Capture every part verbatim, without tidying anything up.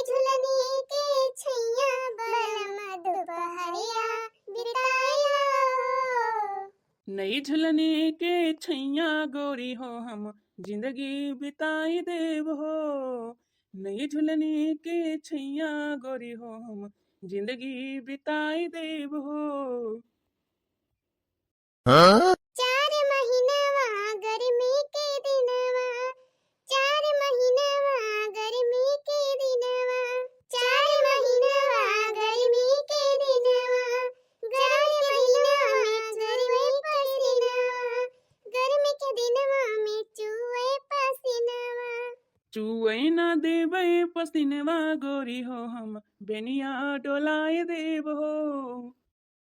झुलनी के छैया बलम दुपहरिया बिताइला हो। नई झुलनी के छैया गोरी हो हम जिंदगी बिताई देब हो। नई झुलनी के छैया गोरी हो हम जिंदगी बिताई देब हो। हाँ? चार महीनवा गर्मी के दिनवा, चार महीनवा गर्मी के दिनवा, चार महीनवा गर्मी के दिनवा, चार महीनवा में चुए पसीनवा, गर्मी के दिनवा में चुए पसीनवा। चुए ना देबे पसीनवा गोरी हो हम बेनिया डोलाए देब हो।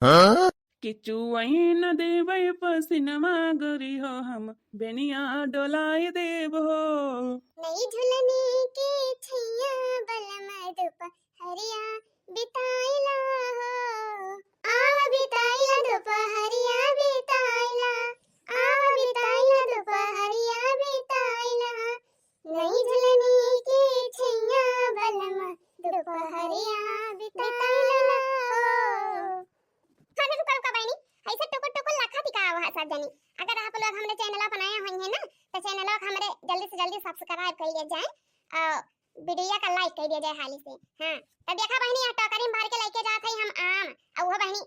हाँ? कि चुए न देबे पसीनवा गोरी हो हम बेनिया डोलाए देब हो। नई झुलनी के छैया बलम दुपहरिया बिताइला हो। आव बिताइला दुपहरिया बिताइला, आव बिताइला दुपहरिया बिताइला। नई झुलनी के छैया बलम दुपहरिया बिताइला हो। अरे रुका, रुका बहिनी, ऐसे टुकुर टुकुर लखा दिखावा है सब जनी। अगर आप लोग हमरे channel पर नया होइहैं ना, तो channel को हमरे जल्दी से जल्दी subscribe कर लिया जाए और video का like कर दिया जाए हाली से। हाँ, तो देखा बहिनी, यहाँ टोकरी में भर के लेके जात है हम आम, और वो बहिनी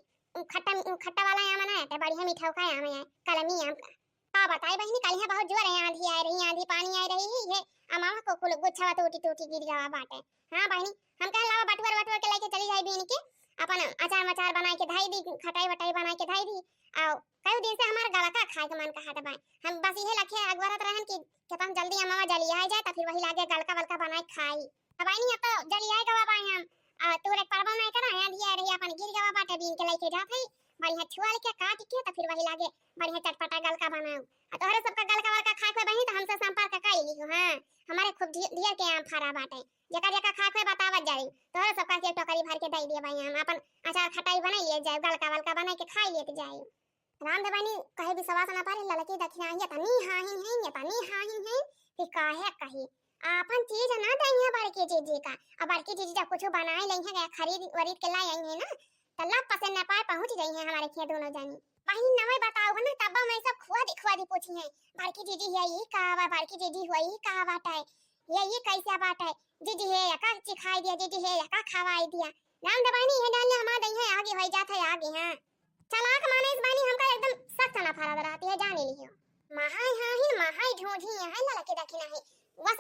खट्टा, खट्टा वाला आम ना है, तो बढ़िया मीठा का आम है, कलमी आम का। का बताई बहिनी, कल यहाँ बहुत जोर है आंधी आए रही, आंधी पानी आए रही है, ये अमावा को कुल गुच्छा टूटी टूटी गिर गवा बाटे। हाँ बहिनी, हम कहे लावा बटुअर बटुअर के लेके चली जाए बीन के, अपन अचार मचार बनाए के धई दी, खटाई वटाई बनाए के धई दी। आओ, कई दिन से हमार गलका खाए के मन कहत बा। हम बस इहे लखे अगवरत रहन कि केतना जल्दी अमावा जलिया जाए, त फिर वही लागे गलका वलका बनाए खाई। अब बहिनी, अब तो जलिया गवा बाए हम, आ, तू एक परवा नहीं करा, आंधी आए रही, अपन गिर गवा बाटे, बीन के लेके जात है, बढ़िया छुआ लेके काट के, त फिर वही लागे बढ़िया चटपटा गलका बनाऊ। आ तोहरे सबका गलका वलका खाए के बहिनी, तो हमसे संपर्क कर लिहो। हाँ, हमारे खूब ढे-, ढेर के आम फरा बाटे, जेका जेका खाए के बतावत जाई, तोहरे सबका के टोकरी भर के दे दिए भाई, हम अपन अचार खटाई बनाई ले जाए, गलका वलका बनाई के खाई लेत जाई। राम दे बहिनी कहे विश्वास ना पारे, ललकी दखिना ये तनी हाहिन है, ये तनी हाहिन है कि काहे कही, आपन चीज ना दइहे बड़की जीजी का। अब बड़की जीजी जब कुछ बनाए लइहे, खरीद वरीद के लाई आई है ना, त लप से न पाए पहुँच जाई है हमारे खिया दोनों जानी। बहिनी नवे बताओ ना, तब मैं सब खुआ दी खुआ दी पूछी है, बड़की जीजी है ई का बा, बड़की जीजी हुआ ई का बाटे, ये ई कैसे बाटे, जीजी है यका चिखाई दिया, जीजी है यका खवाई दिया। राम दे बहिनी ये डाल हमार दइहे आगे होई जात है आगे, हाँ। चालाक माने इस बहिनी हमका एकदम सख्त ना फरद रहती है, जानी लियो। महाई हाहिन, महाई ढूंढी है, ललकी दखिना है। बस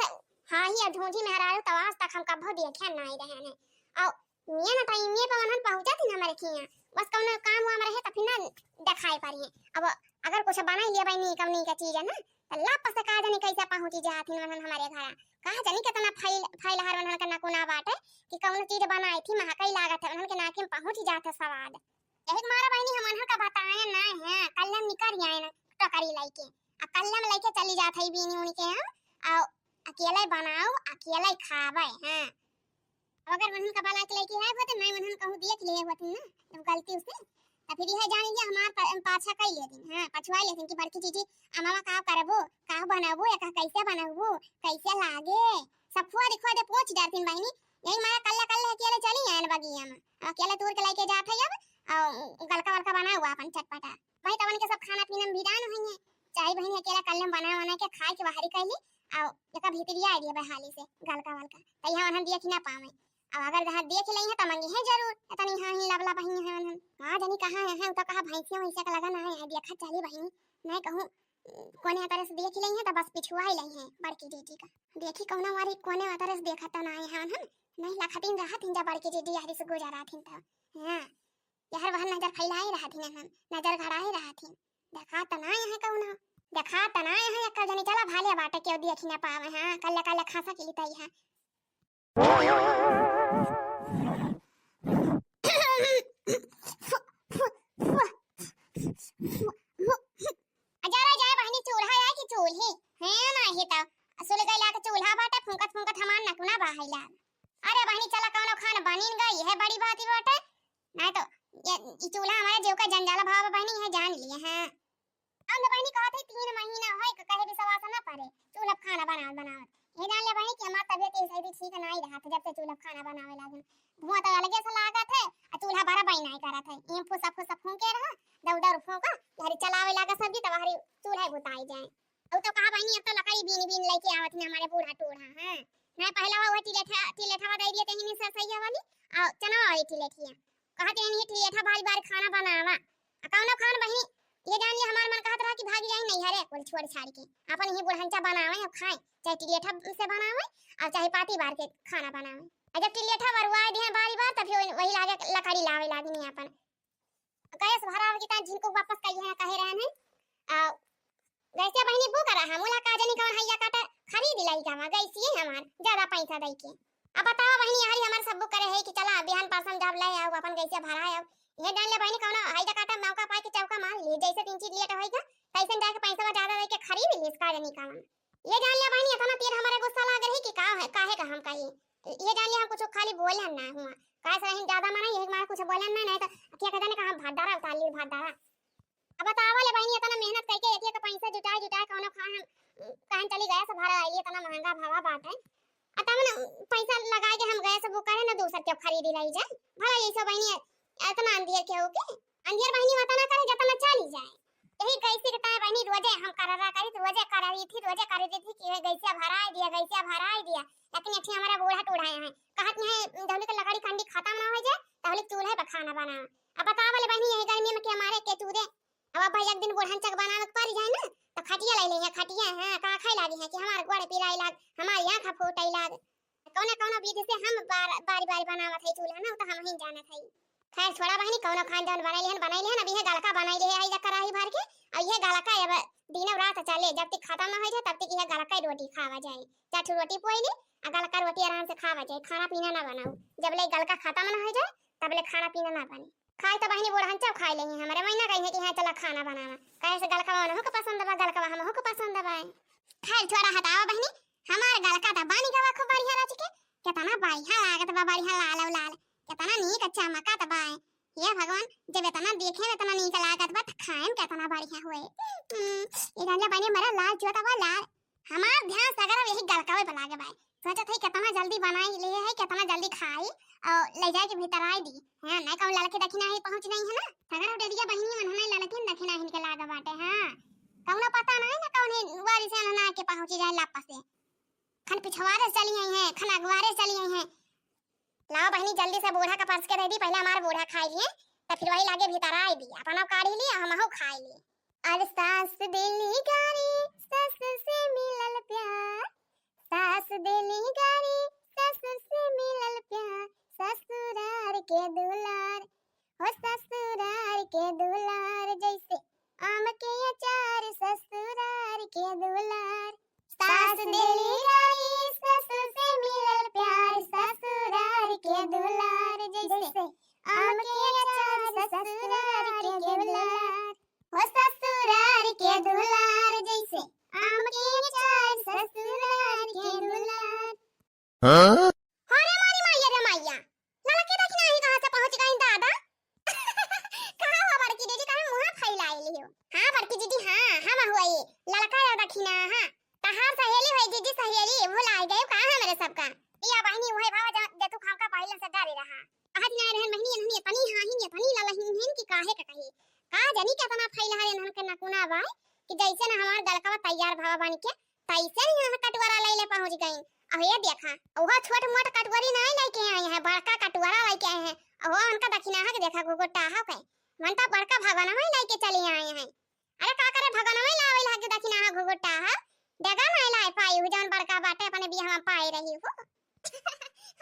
हाही और ढूंढी मेहरारू तो आज तक हम कभो देखे नहीं रहे हैं। और मियाँ ना तो इमिये पे उन्हन पहुँचा थी ना हमारे खिया। बस कौनो काम वाम रहे तो फिर ना दिखाई पड़ी है। अब अगर कुछ बनाई लिया बहिनी कौनी का चीज है ना, तो लप से का जानी कैसे पहुँची जात ही उन्हन हमारे घरा। का जानी कितना फैल, फैल हर उन्हन का नकुना बाटे कि कौनो चीज बनाई थी, महकई लागत है, उन्हन के नाक में पहुँची जात है स्वाद। यही के मारा बहिनी हम उन्हन का बताए ना है, कल हम निकल आए ना टोकरी लइके, आ कल हम लइके चली जात है बीनी उनी के हम, आ अकेले बनाओ, अकेले खावे हैं। अब अगर उन्हन का बला के लइके आए होते, मैं उन्हन कहूँ देख लिए होते ना, जब गलती से, तो फिर यह जान लिया हमार पा-, पाछा कई लेतिन, हाँ, पछुआ लेतिन कि बड़की जीजी अमावा का करबो, का बनबो, या का कैसे बनबो, कैसे लागे, सब खुआ दे, खुआ दे पूछ डरतिन बहिनी। यही मारा कल्ला कल्ला अकेले चली आयन बगिया में, अब अकेले तूर के लइके जात है अब, और गलका वलका बनाए हुआ अपन चटपटा, वही तवन के सब खाना पीना में भी डान हुई है। चाहे बहिनी अकेला कल्ले में बना बना के खाए के बाहरी कैली, और एका भीतरिया आ गया बहाली से गलका वलका, तो यहाँ हम दिया कि ना पावे। अब अगर जहाँ देख लेई है तो मंगी है जरूर, इतनी हाँ ही लबला बहिनी है हम। कहाँ जानी कहाँ है, है तो कहाँ भैंसिया वैसिया का लगा ना है, है देखा चली बहिनी, नहीं कहूँ कोने तरह से देख लेई है तो बस पिछुआ ही लेई है बड़की जीजी का। देखी कौना वारी कोने तरह से देखा तो ना है हम, नहीं लखतिन रहत हिन जा बड़की जीजी यारी से गुजरात हिन तो। हाँ, यहर वहर नजर फैलाए रहत हिन हम, नजर गड़ाए रहत हिन। देखा त ना यहाँ कौनो, देखा त ना यहाँ एक्का जनी चला भाले बाटे केहू देखी ना पावे, हाँ, कल्ले कल्ले खासा के लिताई है। अजरा जाए बहिनी चूल्हा है कि चूल्ही, है ना ही तो, सुल गइला के चूल्हा बाटे, फूंकत फूंकत हमार नकुना बाहैला। अरे बहिनी चला कौनो खान बनिन गई है बड़ी बात ही बाटे, नहीं तो ये, ई चूल्हा हमारे जीव का जंजाला भाव बहिनी है जान लिए हैं। हम तो बहिनी कहत है तीन महीना होए के कहे विश्वास ना पड़े, चूल्हा पे खाना बनावत बनावत। ये जान ले बहिनी कि हमार तबियत ऐसे ही ठीक ठीक नाहीं रहत, जब से चूल्हा खाना बनावे लागे। धुआं तो अलगे से लागत है, आ चूल्हा बरबई नाहीं करत है। ईम फुसा फुसा फूंके रहा, दौड़ दौड़ फूंका, हरी चलावे लागा सब्जी, तब हरी चूल्हा बुताई जाए। अब तो कहा बहिनी, अब तो लकड़ी बीन बीन लेके आवत है हमारे बूढ़ा टूढ़ा, हैं? नाहीं पहला वह टिलेठा, टिलेठा दे दिए कहीं नहीं सरसैया वाली, और चनवा वाली टिलेठिया। कहत रहनी है, "टिलेठा बारी बारी खाना बनावा।" आ कौनो खान बहिनी, ये जान लिया, हमार मन कहत रहा कि भागी जाई नैहरे, कुल छोड़ छाड़ के। अपन ही बुढ़ंचा बनावे और खाए, चाहे टिलेठा से बनावे और चाहे पाती बार के खाना बनावे। और जब टिलेठा बरुआ दिए बारी बार, तब फिर वही लागे लकड़ी लावे लागिनी अपन। गैस भरावे के तान जिनको वापस कही है, कहे रहन है। आ गैसिया बहिनी बुक रहा, मुला का जनी कौन हैया काटा खरीद लाई जावा, गैसिए हमार ज्यादा पैसा दई के। अब बतावा बहिनी, हरी हमार सब बुक करे है कि चला बिहान परसम जब ले आओ, अपन गैसिया भरा आओ। ये जान ले बहिनी, कौनो हैया काटा मौका पाए के चौका मार लिए, जैसे तीन चीज लेट होई गा, तैसे जाके पैसा ज्यादा दे के खरीद लीस का जनी कौन। ये जान ले बहिनी, इतना तीर हमारे गुस्सा लाग रही कि का है, काहे का हम कही। ये जान ले हम कुछ खाली बोलन ना हुआ, काहे से रही ज्यादा मना, यही मारे कुछ बोलन ना, नहीं तो क्या कहते ना, कहाँ भात डारा उतार लिए, भात डारा। अब बतावा ले बहिनी, इतना मेहनत करके एक एक पैसा जुटाए जुटाए कौनो खान हम, अ, कहन चली गैस भरा आइली, इतना महंगा भावा बाटे। आ तब न पैसा लगाए के हम गैस बुक करे न दूसर के खरीदी लाई जाए। भला ये सब बहिनी इतना अंधियर के हो के? अंधियर बहिनी मत ना करे, जतना चली जाए। यही गैस के ताए बहिनी रोजे हम कररा करी, रोजे कररी थी, रोजे करी थी कि ये गैसिया भराए दिया, गैसिया भराए दिया। लेकिन एक ठे हमारा बूढ़ा टूढ़ा है, कहत नहीं है, जौले के लकड़ी कंडी खत्म ना हो जाए, तौले चूल्हे पर खाना बनावा। अब बतावा ले बहिनी, यही गर्मी में के मारे के चूदे। अब भाई एक दिन बुढ़न चक बनावे के पड़ जाए ना, तो खटिया ले लेंगे, खटिया, हाँ, का खाए लागी है कि हमार गोड़ पिराए लाग, हमार आँख फूटे लाग। कौने कौनो विधि से हम बार, बारी बारी बनावत है चूल्हा ना, तो हम ही जानत है। खैर छोड़ा बहिनी, कौनो खान जौन बनाई लेहन, बनाई लेहन, अब यह गलका बनाई ले है, आई कढ़ाई भर के, और यह गलका अब दिनों रात चले, जब तक खत्म ना हो जाए, तब तक यह गलका रोटी खावा जाए। चार ठो रोटी पोई ले, आ गलका रोटी आराम से खावा जाए, खाना पीना ना बनाओ, जब ले गलका खत्म ना हो जाए, तब ले खाना पीना ना बने। खाए तो बहिनी बूढ़ा हंचा खाए लेही, हमारे महीना कही है कि हाँ चला खाना बनावा, काहे से गलकवा हमहू के पसंद बा, गलकवा हमहू के पसंद बा। खैर छोड़ा हटावा बहिनी, हमार गलका त बन गवा खूब बढ़िया रच के, कितना बढ़िया लागत बा, बढ़िया लाल लाल, कितना नीक चमकत बा। हे भगवान, जब इतना देखे में इतना नीक लागत बा त खाए में कितना बढ़िया होए। हम्म, ये जान ले बहिनी हमारा लाल चुअत बा लाल, हमार ध्यान सगरा यही गलकवे पे लागे बा। सोचत है कितना जल्दी बनाई ले है, कितना जल्दी खाई और ले जाए के भीतर आई दी। हाँ, नहीं कहूँ ललकी दखिना ही पहुँच गई है ना। सगरा डेरिया बहिनी मन हमें ललकिन दखिना हिनके लागे बाटे। हाँ, कौनो पता नहीं ना कौन वारी से ना के पहुँची जाए लापा से। खन पिछवारे चली आई हैं, खन अगवारे चली आई हैं। लाओ बहिनी जल्दी से बूढ़ा का परस के दे दी, पहले हमार बूढ़ा खाई लिए, तो फिर वही लागे भीतर आई दी, अपना काढ़ी ली, हमहू खाई ली। अरे सास देली गारी, ससुर से मिलल प्यार, सास देली गारी, ससुर से मिलल प्यार, ससुरार के दुलार, हो ससुरार के दुलार, जैसे आम के अचार, ससुरार के दुलार। सास देली गारी, ससुर से मिलल प्यार, ससुरार के दुलार, जैसे आम के अचार, ससुरार के दुलार। हो ससुरार के दुलार, जैसे आम के अचार, ससुरार के दुलार। हाँ? अरे मारी माइया रे माइया, ललकी दखिना ही कहाँ से पहुँच गई दादा? कहाँ हो बड़की दीदी, काहे मुँह फैलाइली हो? हाँ बड़की दीदी, हाँ, हम हुई ललका दखिना, हाँ। तहार सहेली हुई दीदी, सहेली भुलाई गए का हमरे सबका? या बहिनी उहे भाव जा, जे तू खामका पहिले से डरे रहा। आज ना रहन बहिनी, इन्हनी इतनी हाहिन, इतनी ललहिन हिन कि काहे का कही। का जानी कितना फैला है इन्हन के नकुना बाय कि जैसे ना हमार गलकवा तैयार भावा बन के तैसे ही यहाँ कटवरा लैले पहुँच गई। अब ये देखा, वह छोट मोट कटवरी नहीं लेके आई है, बड़का कटवरा लेके आए हैं। अब वह उनका दखिनाहा के देखा, घुघुटाहा के, मन तो बड़का भगवान में लेके चली आई हैं। अरे का करे, भगवान में लावे लागे दखिनाहा, घुघुटाहा, डेगा नहीं लाए पाई हूँ, जौन बड़का बाटे अपने बियाह में पाए रही हूँ।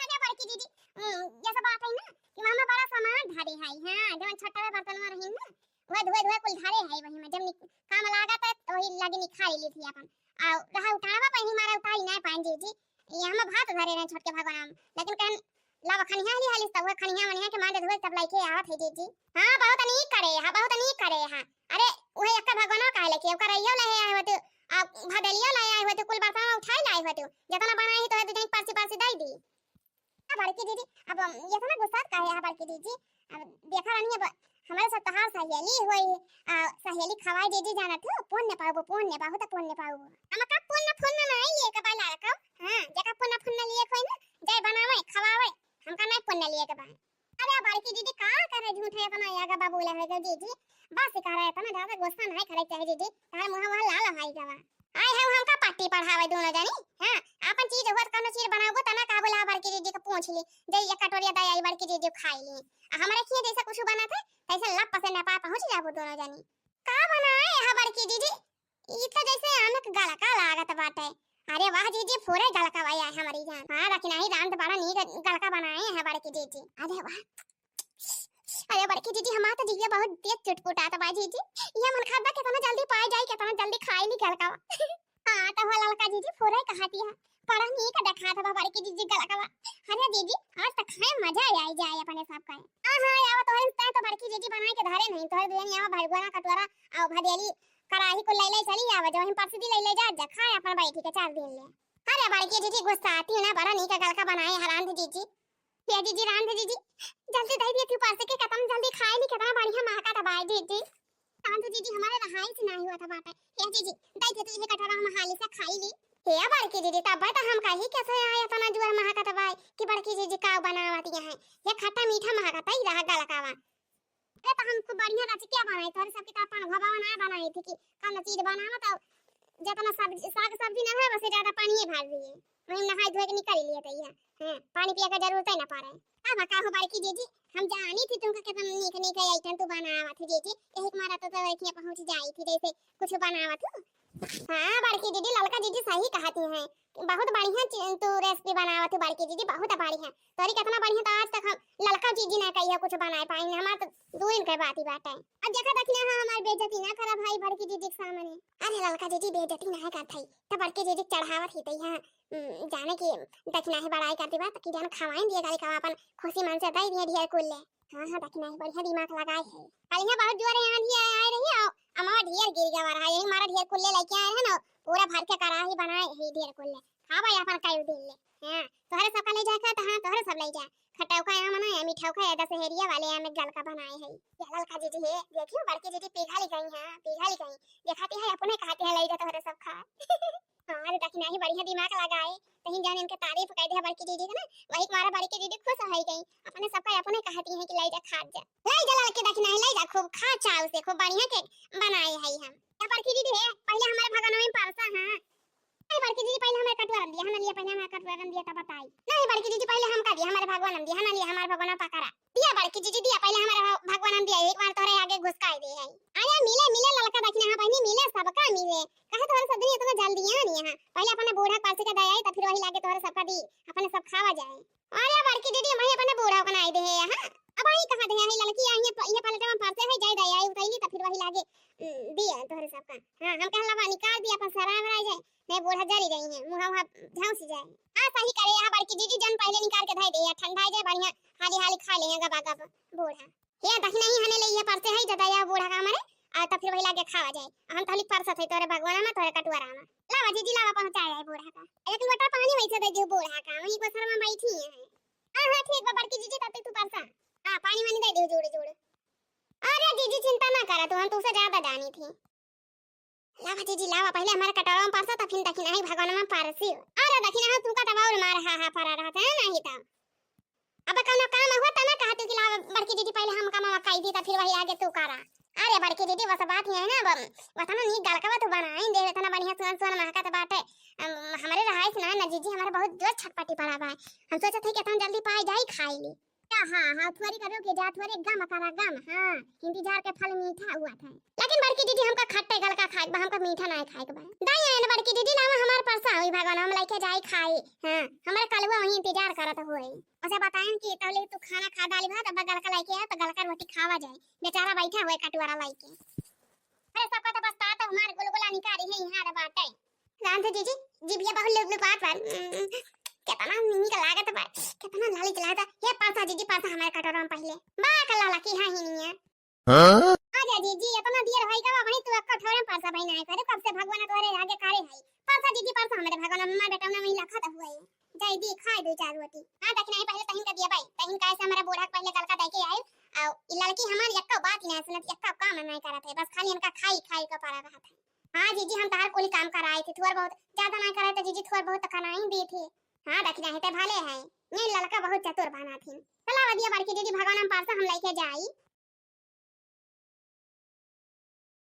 अरे बड़की दीदी, उम, ये सब बात है ना कि वहाँ में बड़ा सामान धरे है, हाँ, जौन छोटा बर्तन में रही ना, वह धोए धोए कुल धरे है वही में, जब निक-, काम लागत है तो वही लगे निकाल ली थी अपन। आ रहा उठावा, पहली मारा उठाई ना पाएन जी जी, ये हम भात धरे रहे छोटके भगवान, लेकिन कहन ला खनिया हली हली, तब वह खनिया मनिया के मांजे धोए तब लइके आवत है जी जी। हाँ, बहुत नीक करे, हाँ, बहुत नीक करे, हाँ। अरे, वह एक भगवान काहे लेके, ओकर रहियो ले आए होते, आ भदलियो ले आए होते, कुल बर्तन उठाई लाए होते, जितना बनाई तो है दो जन परसी परसी दे दी। अब बड़की दीदी, अब, अम, ये तो ना गुस्सा काहे है बड़की दीदी? अब देखा रानी, अब हमारे सब तहार सहेली होई, आ, सहेली खवाई दीदी, जानत हो, पुण्य पाबो, पुण्य, बहुत पुण्य पाबो। हम का पुण्य, पुण्य ना है, ये का बाला रखो, हाँ, जेका पुण्य, पुण्य लिए कोई ना, एक बार। अरे बड़की जीजी, का करे झूठे इतना आगा बबूला होइ गए जीजी, बस करे, इतना ज्यादा गुस्सा नहीं करे चाहे जीजी, तार मुँह वहाँ लाल होइ गवा। आए हैं हमका पट्टी पढ़ावे दोनों जनी। हाँ, आपन चीज हुआ त कौनो चीज बनाबो त ना कहबो ला बड़की जीजी के पूछ ली, जे ये कटोरिया दे आई बड़की जीजी खाई ली। आ हमरे खिया जैसे कुछ बनत है तैसे लप से नेपा पहुँच जाबो दोनों जनी। का बनाए है बड़की जीजी? ई तो जैसे आम के गलका लागत बाटे। अरे वाह जीजी, फुरे गलका भाई आए हमारी जान। हाँ, दखिनही रांध बड़ा नीक गलका बनाए हैं बड़की जीजी। अरे वाह, अरे बड़की जीजी, हमार तो जिया बहुत तेज चुटपुटात बा जीजी। ये मन खात बा कितना जल्दी पाए जाई, कितना जल्दी खाई ली गलका। हाँ, तो हो ललका जीजी, फुरे कहती है। बड़ा नीक देखात बा बड़की जीजी गलका। अरे जीजी, आज तो खाए मजा आई जाए अपने सब का। हाँ, हाँ, आवा तोहरे से तो बड़की जीजी बनाए के धरे नहीं, तोहरे दुनिया में भगवाना कटोरा और भदेली कराही को ले ले चली आवा, जो हम परसदी ले ले जा, जा खाए अपन बैठी के चार दिन ले। अरे बड़की जीजी गुस्साती ना, बड़ा नीक गलका बनाए हरान जीजी। हे जीजी, रांध जीजी, जल्दी दे दिए तू परस के, कितना जल्दी खाए ली, कितना बढ़िया महका था भाई जीजी। रांध जीजी, हमारे रहाई से नहीं हुआ था बाटे। हे जीजी, दे दे तू ये कटोरा हम हाली से खाई ली। हे बड़की जीजी, तब तो हम कही कैसे आए इतना जोर महका था भाई कि बड़की जीजी का बनावत है। ये खट्टा मीठा महका था ही रहा गलकावा। अरे तो हम खूब बढ़िया रच के बनाई, तोहरे सबके तो अपन घबा ना बनाई थी कि कौन चीज बनावा तो जितना सब्जी, साग सब्जी ना है, बस ज्यादा पानी भर दिए, वही नहाए धोए के निकल लिए तो ये, हाँ, पानी पिए के जरूरत ही ना पड़े। अब का हो बड़की जीजी, हम जानी थी तुमका कितना नीक नीक आइटम तू बनावा थी जीजी, यही के मारा तो तोहरे खिया पहुँच जाई थी जैसे कुछ बनावा तू। हाँ बड़की जीजी, ललका जीजी सही कहती हैं, बहुत बढ़िया ची-, तू रेसिपी बनावा तू बड़की जीजी, बहुत बढ़िया। तोरी कितना बढ़िया, तो आज तक हम ललका जीजी ना कहिया कुछ बनाए पाई, हमार तो दूर इनके बात ही बाटे। अब देखा दखिना है हमार बेइज्जती ना करा भाई बड़की जीजी के सामने। अरे ललका जीजी बेइज्जती ना करत है, तो बड़की जीजी के चढ़ावत ही तई है, उम, जाने की दखिना है बड़ाई करती बात कि जान खवाइन दिए गाली कवा अपन खुशी मन से दे दिए ढेर कुल ले। हाँ, हाँ, दखिना है बढ़िया दिमाग लगाए है। कल यहाँ बहुत जोर आंधी आए, आए रही और अमावा ढेर गिर गवा रहा, यही मारा ढेर कुल ले लेके आए हैं ना, पूरा भर के कराही बनाए है ढेर कुल ले। हाँ भाई, अपन कई दिन ले। हाँ, तोहरे सबका ले जाए का तो हाँ, तोहरे सब ले जाए। खटौका यहाँ मना है, मिठौका है, दशहरिया वाले यहाँ में गलका बनाए है। ये ललका जीजी है, देखियो बड़की जीजी पिघल गई हैं, पिघल गई। देखाती है अपने कहते हैं ले जा तोहरे सब खा। हाँ, तो दखिना ही बढ़िया दिमाग लगाए, तहीं जान इनके तारीफ कर दे बड़की जीजी के ना, वही के मारा बड़की जीजी खुश हो गई, अपने सबका अपने कहती हैं कि ले जा खा जा, ले जा ललकी दखिना ही ले जा, खूब खा चाव से, खूब बढ़िया के बनाए है हम। ए बड़की जीजी है, पहले हमारे भगवान में परसा है। अरे बड़की जीजी, पहले हमारे कटोरा दिया, हम लिए पहले हमारे कटोरा दिया तब बताई। नहीं बड़की जीजी, पहले हमका दिया, हमारे भगवान दिया, हम लिए हमारे भगवान पकड़ा। दिया बड़की जीजी, दिया पहले हमारे भग-, भगवान दिया, एक बार तोहरे आगे घुसकाई दे है। अरे मिले, मिले ललका दखिना, हाँ बहनी मिले, सबका मिले। कहे तोहरे सब दिन इतना जल्दी आन यहाँ, पहले अपने बूढ़ा पास के दे आई, तब फिर वही लागे तोहरे सबका दी, अपने सब खावा जाए। अरे बड़की जीजी, वही अपने बूढ़ा को बनाई दे है यहाँ। अब आई कहाँ दे है ललकी, यहाँ प-, ये पलटे में परसे है, जाए दे आई उतैली, तब फिर वही लागे, उम, दिया तोहरे सबका। हाँ, हम कहला बा निकाल दिया अपन सराय में रह जाए। नहीं बूढ़ा जरी रही है, मुँह वहाँ झाँसी जाए। हाँ सही करे, यहाँ बड़की जीजी जन पहले निकाल के धई दे, या ठंडा जाए बढ़िया, हाली हाली खा ले गबा गब बूढ़ा। ये दखिना ही हने ले ये परसे है जदा या बूढ़ा का मरे, आ तब फिर वही लागे खावा जाए। हम तहली परसत है तोरे भगवाना में, तोरे कटुआरा में। लावा जीजी लावा पहुँचा जाए बूढ़ा का। एक लोटा पानी वैसे दे दियो बूढ़ा का, वहीं को सर में बैठी है। हाँ हाँ ठीक बा बड़की जीजी, तब तक तू परसा। हाँ पानी वानी दे दियो जोड़े जोड़े। अरे जीजी चिंता ना करा तू, हम तुझसे ज्यादा जानी थी। लावा जीजी लावा, पहले हमारे कटोरा में परसा, तब फिर दखिना ही भगवान में परसी। अरे दखिना हो तुमका तब और मार हा हा परा रहत है, नहीं तो अब कौनो काम हुआ त ना कहती कि लावा बड़की जीजी पहले हम काम कई दी, तब फिर वही आगे तू करा। अरे बड़की जीजी बस बात ही है ना, अब वतना नीक गलकवा तू बनाई दे, इतना बढ़िया सुअन सुअन महकत बाटे। अम, हमरे रहाइश ना ना जीजी, हमारे बहुत जोर छटपटी पड़ा बा। हम सोचत है कि इतना जल्दी पाए जाई खाई ली। हाँ, हाँ, हाँ, थोड़ी करो के जा, थोड़ी गम करा, गम, हाँ, इंतजार के फल मीठा हुआ था। लेकिन बड़की दीदी, हमका खट्टे गलका खाए के बा, हमका मीठा नाहीं खाए के बा। दाई आइन बड़की दीदी, लावा हमार परसा हुई भगवान, हम लइके जाई खाए। हाँ, हमारे कलुआ वहीं इंतजार करत हुए। उसे बताएन कि तौले तू खाना खा डाली भात, अब गलका लइके आ, तो गलका रोटी खावा जाए। बेचारा बैठा हुए कटुआरा लइके। अरे सबका तो बस तात हमार गुलगुला निकारी है यहाँ रे बाटे। रांधे जीजी, जीभिया बहुत लुबलुबात बा। उम, केतना नीक लागत बा, केतना लालिच लागत। हे परसा जीजी, परसा हमारे कटोरा में पहिले। बा कल्ला लकी हाँ ही नहीं है। हाँ? आजा जीजी, इतना देर होई गवा, वही तू एक कटोरा में परसा भाई ना करे, कब से भगवान तोरे आगे करे है। परसा जीजी, परसा हमारे भगवान, अम्मा बेटा ना वही लखा तो हुए। जाई दी खाए दो चार रोटी। हाँ, दखिना ही पहिले तहिन का दिया भाई, तहिन का ऐसे हमारा बूढ़ा के पहिले गलका दे के आए। आओ, ई लड़की हमार यक्का बात ही नहीं सुनत, यक्का काम नहीं करत है, बस खाली इनका खाई खाई का पड़ा रहत है। हाँ जीजी, हम तहार कुल काम कराए थे, थोड़ बहुत, ज्यादा नहीं कराए थे जीजी, थोड़ बहुत तो खाना ही दी थी। हाँ, दखिना ही ते भले हैं। ये ललका बहुत चतुर बना थी। चला वदिया बड़की दीदी, भगवान हम पारसा हम लइके जाई।